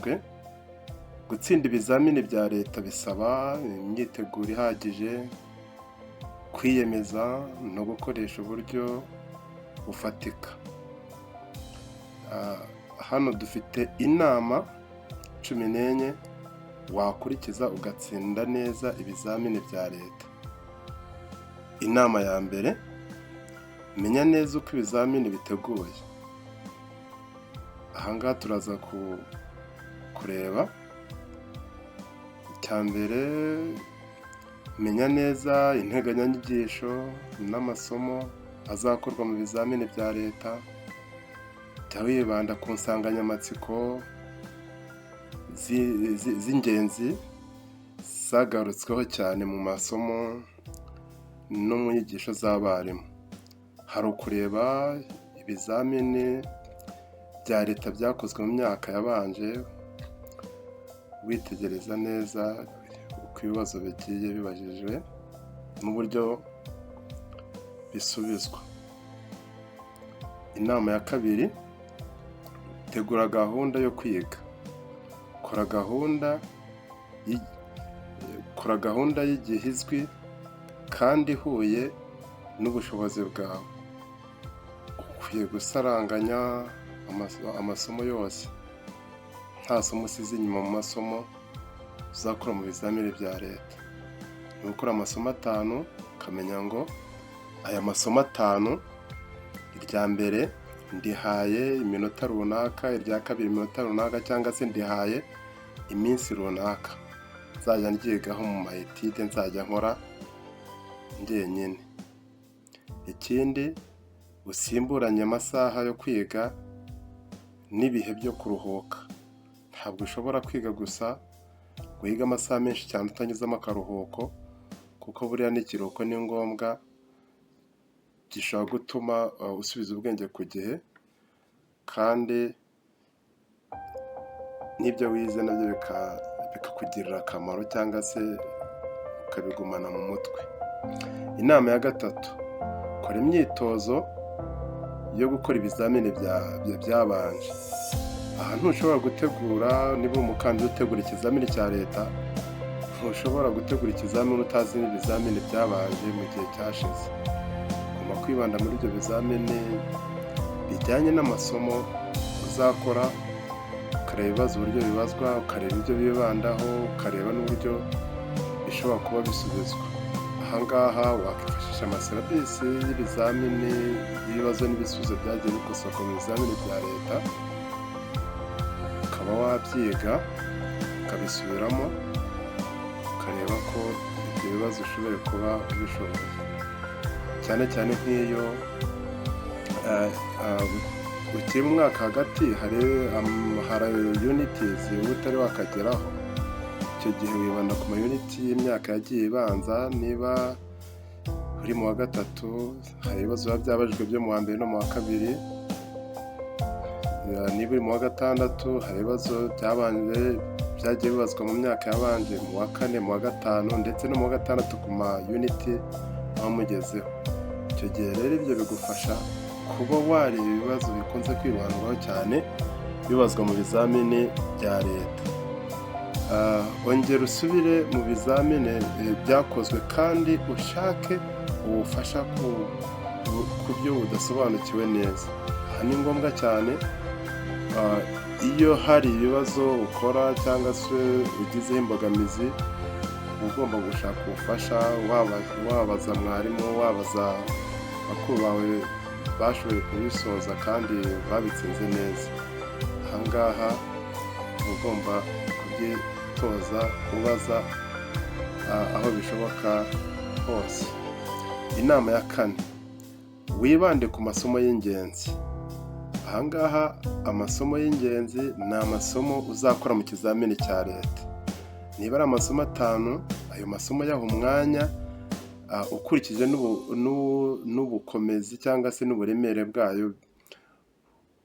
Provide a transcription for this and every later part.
Nk'ibisanzwe, gutsinda ibizamini bya leta bisaba imyiteguro ihagije, kwiyemeza no gukoresha uburyo bufatika. Hano dufite inama 14 wakurikiza ugatsinda neza ibizamini bya leta. Inama ya mbere: menya neza uko ibizamini biteguye. Aha ngaha turaza kureba icya mbere: menya neza integanyanyigisho n'amasomo azakorwa mu bizamini bya leta. Jya wibanda ku nsanganyamatsiko z'ingenzi zagarutsweho cyane mu masomo no mu nyigisho z'abarimu. Hari ukureba ibizamini bya leta byakozwe mu myaka yabanje, witegereza neza uko ibibazo bigiye bibajijwe n'uburyo bisubizwa. Inama ya kabiri: tegura gahunda yo kwiga. Kora gahunda y'igihe izwi kandi ihuye n'ubushobozi bwawe. Ukwiye gusaranganya amasomo yose, nta somo usize inyuma mu masomo uzakora mu bizamini bya leta. Ni gukora amasomo 5, ukamenya ngo aya masomo 5, irya mbere ndihaye iminota runaka, irya kabiri iminota runaka, cyangwa se ndihaye iminsi runaka nzajya ndyigaho mu ma études nzajya nkora njyenyine. Ikindi, usimburanye amasaha yo kwiga n'ibihe byo kuruhuka. Ntabwo ushobora kwiga gusa ngo wige amasaha menshi cyane utanyuzemo akaruhuko, kuko buriya n'ikiruhuko ni ngombwa, gishobora gutuma usubiza ubwenge ku gihe, kandi n'ibyo wize nabyo bikakugirira akamaro cyangwa se ukabigumana mu mutwe. Inama ya gatatu: kora imyitozo yo gukora ibizamini byabanje. Aha ntushobora gutegura, niba umukandida utegura ikizamini cya leta, ntushobora gutegura ikizamini utazi n'ibizamini byabanje mu gihe cyashize. Ugomba kwibanda muri ibyo bizamini bijyanye n'amasomo uzakora, ukareba ibibazo uburyo bibazwa, ukareba ibyo bibandaho, ukareba n'uburyo bishobora kuba bisubizwa. Aha ngaha wakwifashisha ama syllabus y'ibizamini, y'ibibazo n'ibisubizo byagiye bikosorwa mu bizamini bya leta, ukaba wabyiga, ukabisubiramo, ukareba ko ibyo bibazo ushoboye kuba ubishoboye, cyane cyane nk'iyo ukiri mu mwaka hagati, hari units uba utari wakageraho. Icyo gihe wibanda ku ma units y'imyaka yagiye ibanza. Niba uri mu wa gatatu, hari ibibazo biba byabajijwe byo mu wa mbere no mu wa kabiri. Niba uri mu wa gatandatu, hari ibibazo byabanje byagiye bibazwa mu myaka yabanje, mu wa kane, mu wa gatanu ndetse no mu wa gatandatu, ku ma units muba mugezeho. Icyo gihe rero ibyo bigufasha kuba wareba ibibazo bikunze kwibandwaho cyane bibazwa mu bizamini bya leta. Ongera usubire mu bizamini byakozwe kandi ushake ubufasha ku byo udasobanukiwe neza. Aha ni ngombwa cyane. Iyo hari ibibazo ukora cyangwa se ugizeho imbogamizi, uba ugomba gushaka ubufasha, wabaza mwarimu, wabaza bakuru bawe bashoboye kubisoza kandi babitsinze neza. Aha ngaha uba ugomba kubyitoza ubaza aho bishoboka hose. Inama ya kane: wibande ku masomo y'ingenzi. Aha ngaha amasomo y'ingenzi ni amasomo uzakora mu kizamini cya leta. Niba ari amasomo 5, ayo masomo yaha umwanya ukurikije n'ubukomezi cyangwa se n'uburemere bwayo.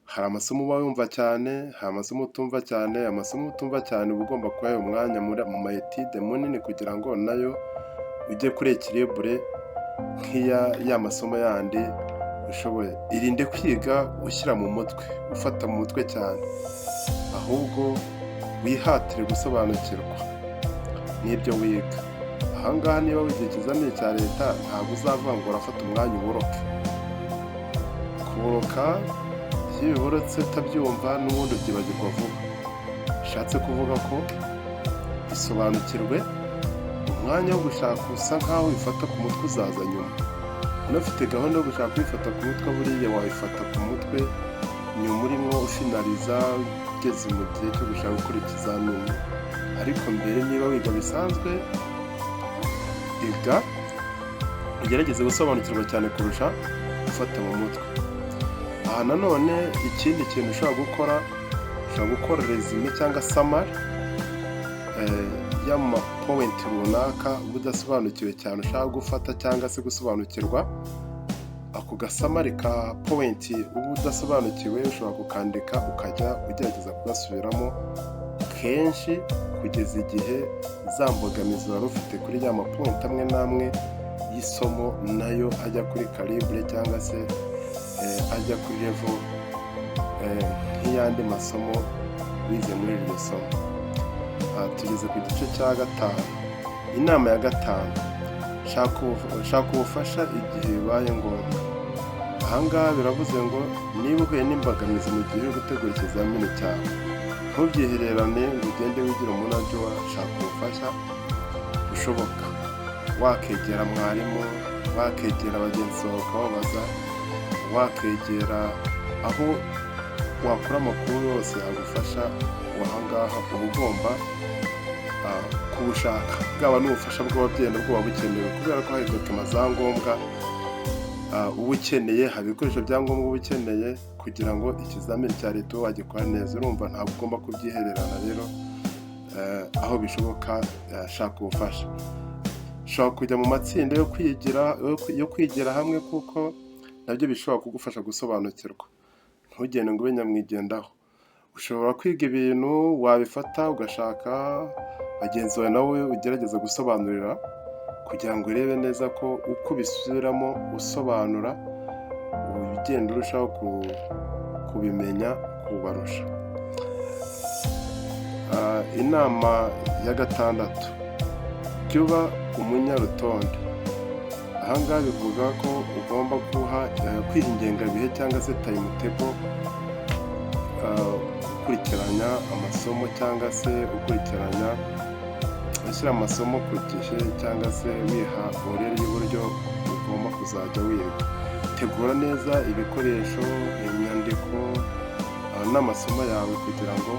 Hari amasomo uba wumva cyane, hari amasomo utumva cyane. Amasomo utumva cyane uba ugomba kuyaha umwanya mu ma études munini, kugira ngo nayo ujye kuri équilibre nk'iya ya masomo yandi ushoboye. Irinde kwiga ushyira mu mutwe, ufata mu mutwe cyane, ahubwo Wihatire gusobanukirwa n'ibyo wiga. Ahangaha niba wiga ikizamini cya leta, ntabwo uzavuga ngo urafata umwanya uboroke. Kuboroka, iyo ubiborotse utabyumva, n'ubundi ubyibagirwa vuba. Bishatse kuvuga ko bisobanukirwe, umwanya wo gushaka usa nkaho wifata ku mutwe uzaza nyuma. Unafite gahunda yo gushaka kwifata ku mutwe, buriya wabifata ku mutwe nyuma urimo ufinaliza, ugeze mu gihe cyo gushaka gukora ikizamini. Ariko mbere, niba wiga bisanzwe, iga ugerageze gusobanukirwa cyane kurusha gufata mu mutwe. Aha nanone ikindi kintu ushobora gukora, ushobora gukora résumé cyangwa summary y'ama points runaka uba udasobanukiwe cyane ushaka gufata cyangwa se gusobanukirwa. Ako ga summary ka point uba udasobanukiwe ushobora kukandika, ukajya ugerageza kugasubiramo kenshi kugeza igihe za mbogamizi wari ufite kuri ya ma points amwe n'amwe y'isomo nayo ajya kuri calibre cyangwa se ajya kuri level nk'iyandi masomo wize muri iryo somo. Aha tugeze ku gice cya gatanu. Inama ya gatanu: shaka ubufasha igihe bibaye ngombwa. Ahangaha biravuze ngo niba uhuye n'imbogamizi mu gihe uri gutegura ikizamini cyawe, ntubyihererane ngo ugende wigire umunajuwa. Shaka ubufasha bushoboka: wakegera mwarimu, wakegera bagenzi bawe ukababaza, wakegera aho wakura amakuru yose yagufasha. Ahangaha uba ugomba kubushaka, bwaba n'ubufasha bw'ababyeyi nabwo buba bukenewe, kubera ko hari documents za ngombwa uba ukeneye, haba ibikoresho bya ngombwa uba ukeneye kugira ngo ikizamini cya leta ube wagikora neza. Urumva ntabwo ugomba kubyihererana. Rero aho bishoboka, shaka ubufasha. Ushobora kujya mu matsinda yo kwigira hamwe, kuko nabyo bishobora kugufasha gusobanukirwa. Ntugende ngo ube nyamwigendaho. Ushobora kwiga ibintu, wabifata ugashaka bagenzi bawe nawe ugerageza gusobanurira, kugira ngo urebe neza ko uko ubisubiramo usobanura ugenda urushaho kubimenya kubarusha. Inama ya gatandatu: jya uba umunyarutonde. Ahangaha bivuga ko ugomba kwiha ingengabihe cyangwa se timetable, ukurikiranya amasomo cyangwa se ukurikiranya ushyira amasomo ku gihe, cyangwa se wiha horaire y'uburyo ugomba kuzajya wiga. Tegura neza ibikoresho, inyandiko n'amasomo yawe kugira ngo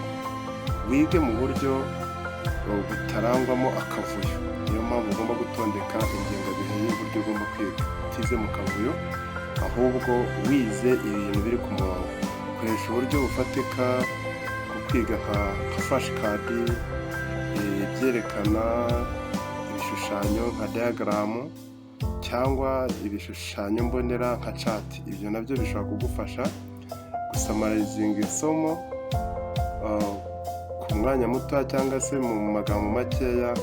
wige mu buryo butarangwamo akavuyo. Niyo mpamvu ugomba gutondeka ingengabihe y'uburyo ugomba kwiga, utize mu kavuyo ahubwo wize ibintu biri ku murongo. Koresha uburyo bufatika bwo kwiga nka flashcard, ibyerekana ibishushanyo nka diagram, cyangwa ibishushanyo mbonera nka chart. Ibyo nabyo bishobora kugufasha gusummarizinga isomo ku mwanya muto cyangwa se mu magambo makeya,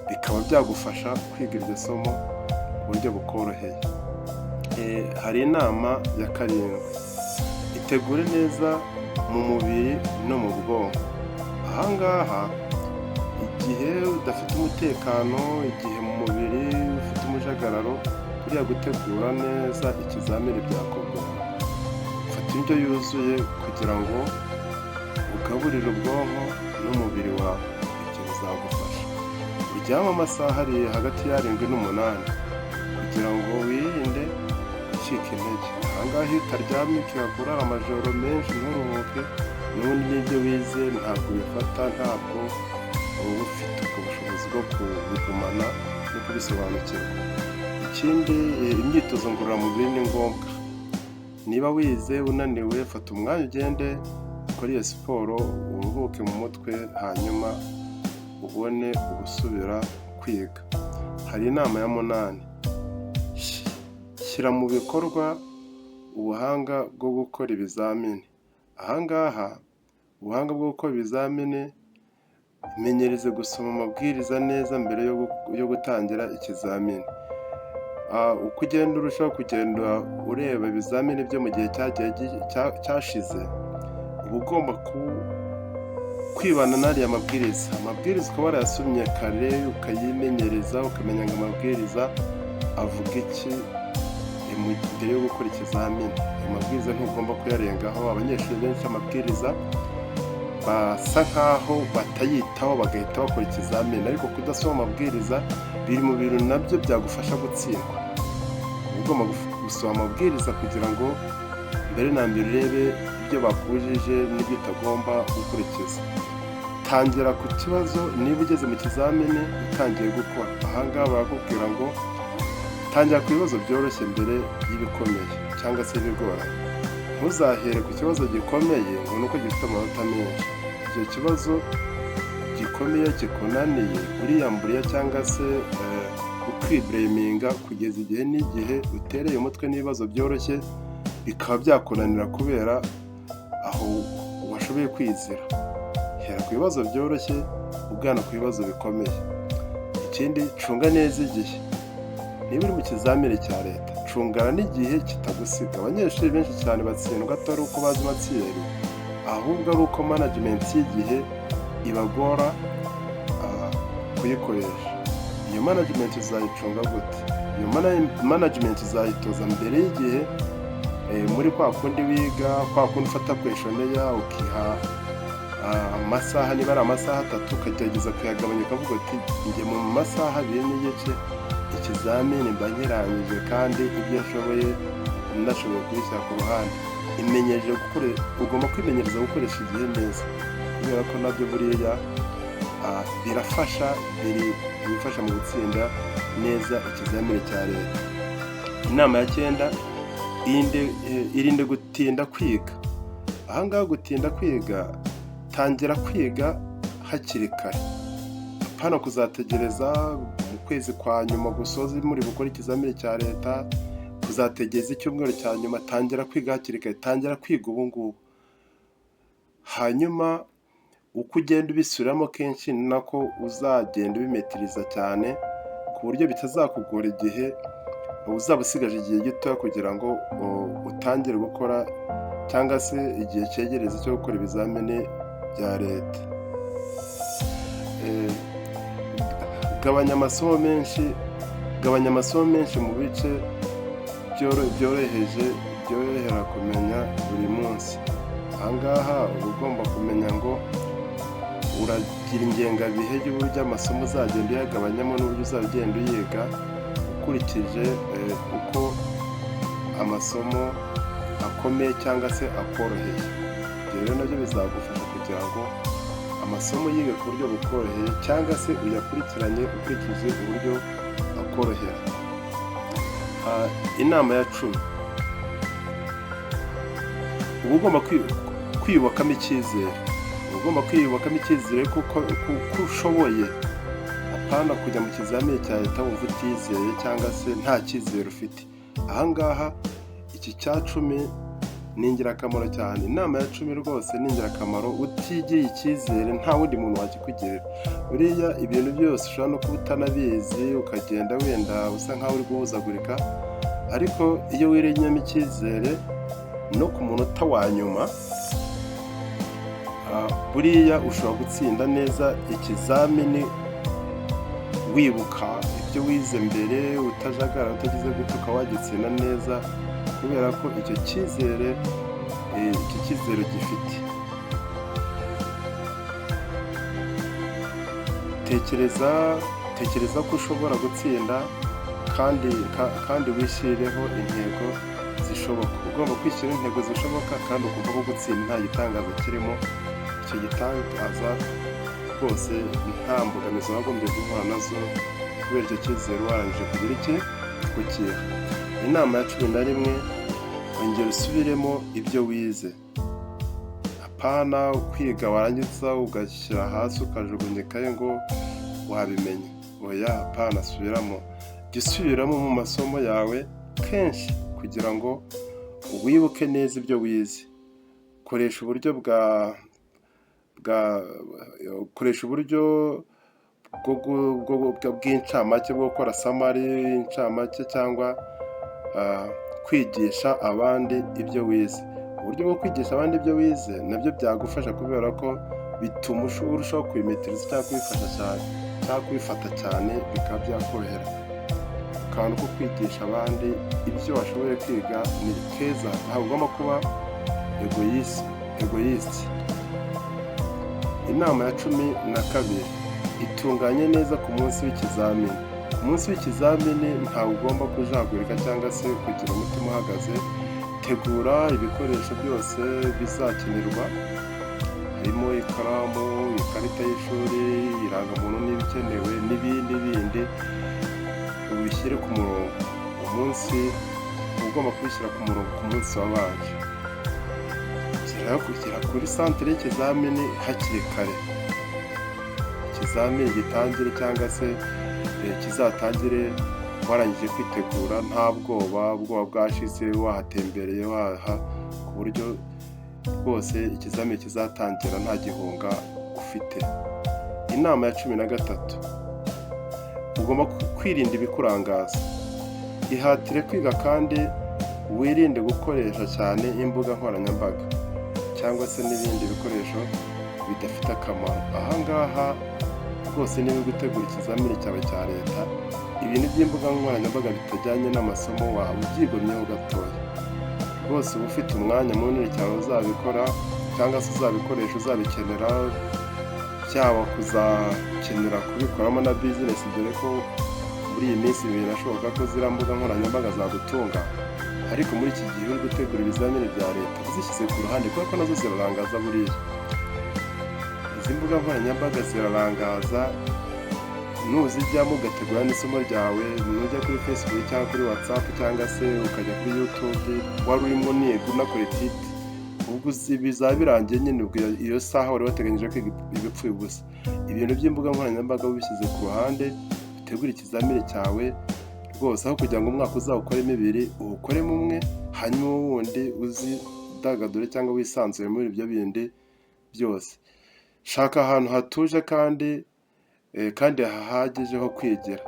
bikaba byagufasha kwiga iryo somo ku buryo bukoroheye. Hari inama ya karindwi: itegure neza mu mubiri no mu bwonko. Ahangaha igihe udafite umutekano, igihe mu mubiri ufite umujagararo, buriya gutegura neza ikizamini byakugora. Fata indyo yuzuye kugira ngo ugaburire ubwonko n'umubiri wawe, ibyo bizagufasha. Uryame amasaha ari hagati ya 7 n'umunani kugira ngo wirinde gucika intege. Ahangaha iyo utaryamye, ukiha kurara amajoro menshi nturuhuke, n'ubundi n'ibyo wize ntabwo ubifata, ntabwo uba ufite ubwo bushobozi bwo kubigumana no kubisobanukirwa. Ikindi, imyitozo ngororamubiri ni ngombwa. Niba wize unaniwe, fata umwanya ugende ukore iyo siporo, uruhuke mu mutwe, hanyuma ubone gusubira kwiga. Hari inama ya munani: shyira mu bikorwa ubuhanga bwo gukora ibizamini. Ahangaha ubuhanga bwo gukora ibizamini: imenyereze gusoma amabwiriza neza mbere yo gutangira ikizamini. Uko ugenda urushaho kugenda ureba ibizamini byo mu gihe cyagiye cyashize, uba ugomba Kwibana n'ariya mabwiriza, amabwiriza ukaba warayasomye kare, ukayimenyereza, ukamenya ngo amabwiriza avuga iki mbere yo gukora ikizamini. Ayo mabwiriza ntugomba kuyarengaho. Abanyeshuri benshi amabwiriza basa nkaho batayitaho, bagahita bakora ikizamini, ariko kudasoma amabwiriza biri mu bintu nabyo byagufasha gutsindwa. Uba ugomba gusoma amabwiriza kugira ngo mbere na mbere urebe ibyo bakubujije n'ibyo utagomba gukurikiza. Tangira ku kibazo niba ugeze mu kizamini utangiye gukora. Ahangaha barakubwira ngo tangira ku bibazo byoroshye mbere y'ibikomeye cyangwa se ibigoranye. Ntuzahere ku kibazo gikomeye ngo ni uko gifite amanota menshi. Icyo kibazo gikomeye kikunaniye, uriyamburiye cyangwa se ukiblaminga kugeza igihe n'igihe utereye umutwe n'ibibazo byoroshye bikaba byakunanira kubera aho washoboye kwizira. Hera ku bibazo byoroshye ugana ku bibazo bikomeye. Ikindi, cunga neza igihe. Niba uri mu kizamini cya leta, cungana n'igihe kitagusiga. Abanyeshuri benshi cyane batsindwa atari uko bazi matière, ahubwo ari uko management y'igihe ibagora kuyikoresha. Iyo management uzayicunga gute? Iyo management uzayitoza mbere y'igihe, muri kwa kundi wiga, kwa kundi ufata questionnaire ukiha amasaha, niba ari amasaha 3 ukagerageza kuyagabanya, ukavuga uti: "Njye mu masaha 2.5 ikizamini mba nkirangije, kandi ibyo nshoboye nashoboye kubishyira ku ruhande." Imenyereje gukore, ugomba kwimenyereza gukoresha igihe neza, kubera ko nabyo buriya birafasha, biri mu bifasha mu gutsinda neza ikizamini cya leta. Inama ya cyenda: irinde gutinda kwiga. Ahangaha gutinda kwiga, tangira kwiga hakiri kare, apana kuzategereza mu kwezi kwa nyuma gusoza muri bukore ikizamini cya leta, kuzategereza icyumweru cya nyuma. Tangira kwiga hakiri kare, tangira kwiga ubu ngubu. Hanyuma uko ugenda ubisubiramo kenshi ni nako uzagenda ubimaîtriza cyane, ku buryo bitazakugora igihe uzaba usigaje igihe gitoya kugira ngo utangire gukora, cyangwa se igihe cyegereza cyo gukora ibizamini bya leta. Gabanya amasomo menshi, gabanya amasomo menshi mu bice byoroheje, byorohera kumenya buri munsi. Ahangaha uba ugomba kumenya ngo uragira ingengabihe y'uburyo amasomo uzagenda uyagabanyamo n'uburyo uzajya ugenda uyiga ukurikije uko amasomo akomeye cyangwa se akoroheye. Ibyo rero nabyo bizagufasha kugira ngo amasomo yige ku buryo bukoroheye, cyangwa se uyakurikiranye ukurikije uburyo akorohera. Inama ya 10: uba ugomba kwiyubakamo icyizere. Uba ugomba kwiyubakamo icyizere kuko ushoboye, apana kujya mu kizamini cya leta wumva utizeye cyangwa se nta cyizere ufite. Ahangaha iki cya 10 ni ingirakamaro cyane. Inama ya 10 rwose ni ingirakamaro. Utigiriye icyizere nta wundi muntu wakikugirira. Buriya ibintu byose ushobora no kuba utanabizi, ukagenda wenda usa nkaho uri guhuzagurika, ariko iyo wiremyemo icyizere no ku munota wa nyuma, buriya ushobora gutsinda neza ikizamini wibuka ibyo wize mbere, utajagara, utagize gute, ukaba wagitsinda neza kubera ko icyo cyizere ugifite. Tekereza ko ushobora gutsinda kandi wishyirireho intego zishoboka. Ugomba kwishyiraho intego zishoboka kandi ukumva ko gutsinda nta gitangaza kirimo. Icyo gitangaza rwose nta mbogamizi wagombye guhura nazo kubera icyo cyizere warangije kugira iki kukiha. Inama ya 11: ongera usubiremo ibyo wize. Apana kwiga warangiza ugashyira hasi, ukajugunya ikaye ngo wabimenye. Oya, apana, subiramo. Jya usubiramo mu masomo yawe kenshi kugira ngo wibuke neza ibyo wize. Koresha uburyo bw'incamake bwo gukora summary, incamake, cyangwa kwigisha abandi ibyo wize. Uburyo bwo kwigisha abandi ibyo wize nabyo byagufasha kubera ko Bituma urushaho kubimetiriza cyangwa kubifasha cyane cyangwa kubifata cyane, bikaba byakorohera. Akantu ko kwigisha abandi ibyo washoboye kwiga ni keza, ntabwo ugomba kuba égoïste. Inama ya 12: itunganye neza ku munsi w'ikizamini. Ku munsi w'ikizamini ntabwo ugomba kujagurika cyangwa se kugira umutima uhagaze. Tegura ibikoresho byose bizakenerwa, harimo ikaramu, ikarita y'ishuri, irangamuntu niba ikenewe, n'ibindi bindi, ubishyire ku murongo. Umunsi uba ugomba kubishyira ku murongo ku munsi wabanje. Kugera kuri santere y'ikizamini hakiri kare, ikizamini gitangire cyangwa se kizatangire warangije kwitegura, nta bwoba, ubwoba bwashize, wahatembereye, waha ku buryo rwose ikizamini kizatangira nta gihunga ufite. Inama ya 13: ugomba kwirinda ibikurangaza. Ihatire kwiga kandi wirinde gukoresha cyane imbuga nkoranyambaga cyangwa se n'ibindi bikoresho bidafite akamaro. Aha ngaha rwose, niba uri gutegura ikizamini cyawe cya leta, ibintu by'imbuga nkoranyambaga bitajyanye n'amasomo waba ubyigomyeho gatoya. Rwose uba ufite umwanya munini cyane uzabikora cyangwa se uzabikoresha, uzabikenera, byaba kuzakenera kubikoramo na business, dore ko muri iyi minsi birashoboka ko ziriya mbuga nkoranyambaga zagutunga. Ariko muri iki gihe uri gutegura ibizamini bya leta, uzishyize ku ruhande, kubera ko nazo zirarangaza. Buriya izi mbuga nkoranyambaga zirarangaza, nuzijyamo ugategura n'isomo ryawe, nujya kuri Facebook cyangwa kuri WhatsApp cyangwa se ukajya kuri YouTube wari urimo niga unakora étude, ubwo bizaba birangiye nyine. Ubwo iyo saha wari wateganyije kwiga iba ipfuye ubusa. Ibintu by'imbuga nkoranyambaga ubishyize ku ruhande, utegure ikizamini cyawe rwose. Aho kugira ngo umwaka uzawukoremo ibiri, uwukoremo umwe, hanyuma wundi uzidagadure cyangwa wisanzure muri ibyo bindi byose. Shaka ahantu hatuje kandi hahagije ho kwigira.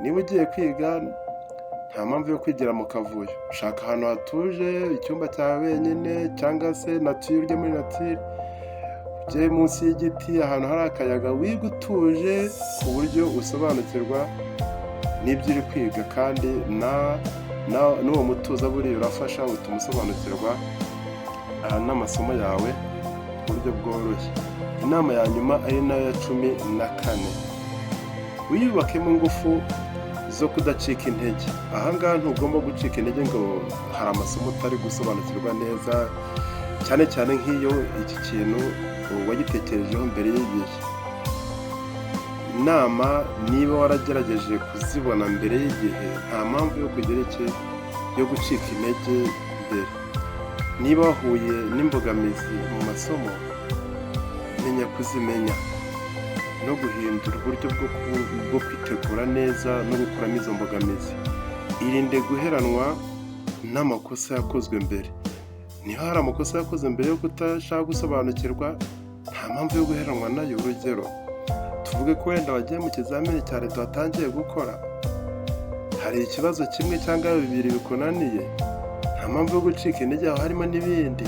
Niba ugiye kwiga, nta mpamvu yo kwigira mu kavuyo. Shaka ahantu hatuje, icyumba cyawe wenyine, cyangwa se nature, ujye muri nature, ujye munsi y'igiti, ahantu hari akayaga, wiga utuje ku buryo usobanukirwa n'ibyo uri kwiga. Kandi n'uwo mutuzo buriya urafasha, utuma usobanukirwa n'amasomo yawe ku buryo bworoshye. Inama ya nyuma, ari nayo ya 14: wiyubakemo ingufu zo kudacika intege. Aha ngaha ntugomba gucika intege ngo hari amasomo utari gusobanukirwa neza, cyane cyane nk'iyo iki kintu wagitekerejeho mbere y'igihe. Inama niba waragerageje kuzibona mbere y'igihe, nta mpamvu yo kugira iki, yo gucika intege mbere. Niba wahuye n'imbogamizi mu masomo, menya kuzimenya no guhindura uburyo bwo kwitegura neza no gukuramo izo mbogamizi. Irinde guheranwa n'amakosa yakozwe mbere. Niba hari amakosa yakoze mbere yo kutashaka gusobanukirwa, nta mpamvu yo guheranwa nayo. Urugero, tuvuge ko wenda wagiye mu kizamini cya leta, watangiye gukora, hari ikibazo kimwe cyangwa bibiri bikunaniye, nta mpamvu yo gucika intege aho harimo n'ibindi.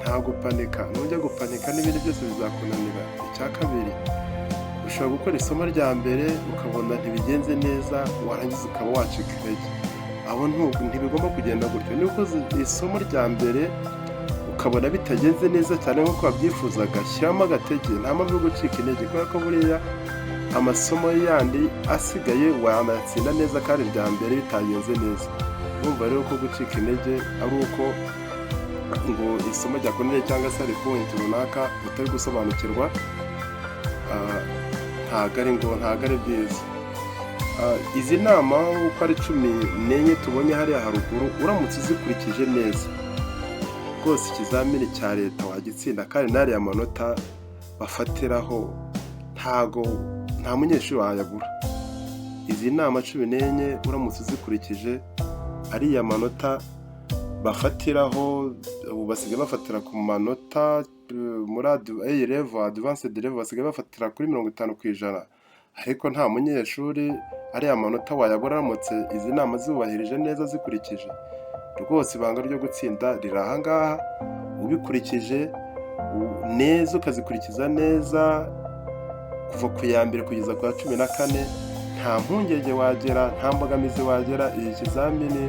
Nta gupanika, nujya gupanika n'ibindi byose bizakunanira. Icya kabiri, ushobora gukora isomo rya mbere ukabona ntibigenze neza, warangiza ukaba wacika intege. Aho ntibigomba kugenda gutyo. Niba ukoze isomo rya mbere ukabona bitagenze neza cyane nk'uko wabyifuzaga, shyiramo agatege, nta mpamvu yo gucika intege, kubera ko buriya amasomo yandi asigaye wanayatsinda neza kandi irya mbere bitagenze neza. Urumva rero ko gucika intege ari uko ngo isomo ryakunaniye cyangwa se hari point runaka utari gusobanukirwa, ntabwo ari ngo ntabwo ari byiza. Izi nama uko ari 14 tubonye hariya haruguru, uramutse uzikurikije neza, rwose ikizamini cya leta wagitsinda. Kandi n'ariya manota bafatiraho, ntago nta munyeshuri wayabura. Izi nama 14 uramutse uzikurikije, ariya manota bafatiraho, ubu basigaye bafatira ku manota muri A level, advanced level, basigaye bafatira kuri 50%, ariko nta munyeshuri ariya manota wayabura aramutse izi nama zubahirije neza, zikurikije. Rwose ibanga ryo gutsinda riri aha ngaha, ubikurikije. neza, ukazikurikiza neza kuva ku ya mbere kugeza ku ya 14, nta mpungenge wagera, nta mbogamizi wagera. Iki kizamini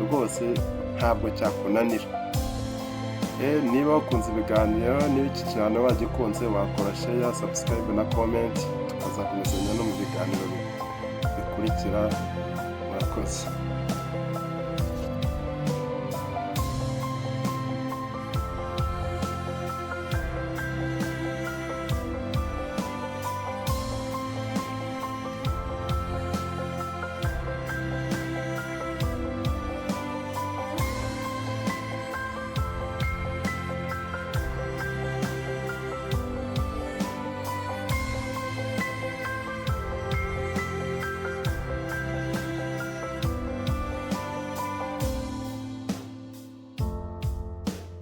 rwose ntabwo cyakunanira. Niba wakunze ibiganiro, niba iki kiganiro wagikunze, wakora share, subscribe na comment, tukazakomezanya no mu biganiro bikurikira. Murakoze.